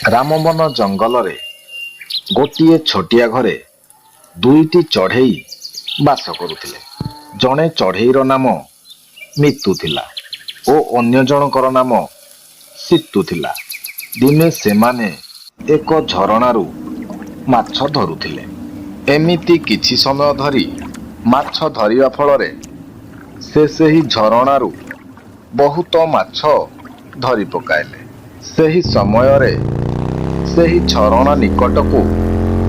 ରାମବନ ଜଙ୍ଗଲରେ ଗୋଟିଏ ଛୋଟିଆ ଘରେ ଦୁଇଟି ଚଢ଼େଇ ବାସ କରୁଥିଲେ। ଜଣେ ଚଢ଼େଇର ନାମ ମିତୁ ଥିଲା ଓ ଅନ୍ୟ ଜଣଙ୍କର ନାମ ସିତୁ ଥିଲା। ଦିନେ ସେମାନେ ଏକ ଝରଣାରୁ ମାଛ ଧରୁଥିଲେ। ଏମିତି କିଛି ସମୟ ଧରି ମାଛ ଧରିବା ଫଳରେ ସେ ସେହି ଝରଣାରୁ ବହୁତ ମାଛ ଧରି ପକାଇଲେ। ସେହି ସମୟରେ ସେହି ଝରଣା ନିକଟକୁ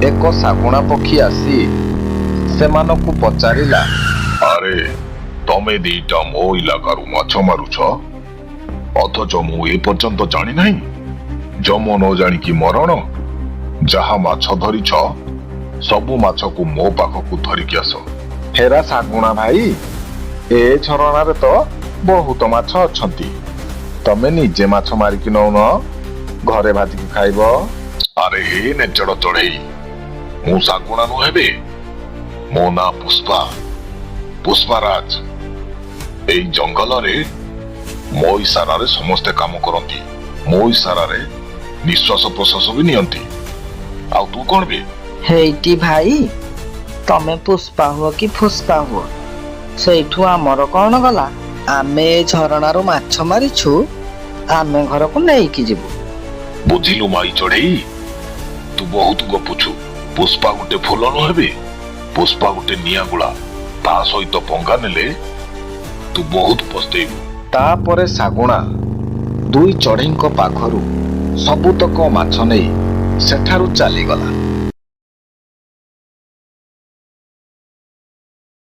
ଏକ ଶାଗୁଣା ପକ୍ଷୀ ଆସି ସେମାନଙ୍କୁ ପଚାରିଲା, ଆରେ, ତମେ ଦିଟା ମୋ ଇଲାକାରୁ ମାଛ ମାରୁଛ, ଅଥଚ ମୁଁ ଏ ପର୍ଯ୍ୟନ୍ତ ଜାଣିନାହିଁ। ଯମ ନ ଜାଣିକି ମରଣ। ଯାହା ମାଛ ଧରିଛ, ସବୁ ମାଛକୁ ମୋ ପାଖକୁ ଧରିକି ଆସ। ହେରା ଶାଗୁଣା ଭାଇ, ଏ ଝରଣାରେ ତ ବହୁତ ମାଛ ଅଛନ୍ତି। ତମେ ନିଜେ ମାଛ ମାରିକି ନଉନ, ଘରେ ଭାଜିକି ଖାଇବ। ଆରେ ହେ ନେଚଡ଼ ଚଢ଼େଇ, ମୁଁ ଶାଗୁଣା ନୁହେଁ ବେ। ମୋ ନାଁ ପୁଷ୍ପା, ପୁଷ୍ପାରାଜ। ଏଇ ଜଙ୍ଗଲରେ ମୋ ଇଶାରାରେ ସମସ୍ତେ କାମ କରନ୍ତି, ମୋ ଇଶାରାରେ ନିଶ୍ୱାସ ପ୍ରଶ୍ୱାସ ବି ନିଅନ୍ତି। ଆଉ ତୁ କଣ ବେ? ହେଇଟି ଭାଇ, ତମେ ପୁଷ୍ପା ହୁଅ କି ଫୁଷ୍ପା ହୁଅ, ସେଇଠୁ ଆମର କଣ ଗଲା? ଆମେ ଏ ଝରଣାରୁ ମାଛ ମାରିଛୁ, ଆମେ ଘରକୁ ନେଇକି ଯିବୁ। ବୁଝିଲୁ ମାଇ ଚଢ଼େଇ, ତୁ ବହୁତ ଗପୁଛୁ। ପୁଷ୍ପା ଗୋଟେ ଫୁଲ ନୁହେଁ ବେ, ପୁଷ୍ପା ଗୋଟେ ନିଆଁଗୁଳା। ତା ସହିତ ପଙ୍ଗା ନେଲେ ତୁ ବହୁତ ପସ୍ତେଇବୁ। ତାପରେ ଶାଗୁଣା ଦୁଇ ଚଢ଼େଇଙ୍କ ପାଖରୁ ସବୁତକ ମାଛ ନେଇ ସେଠାରୁ ଚାଲିଗଲା।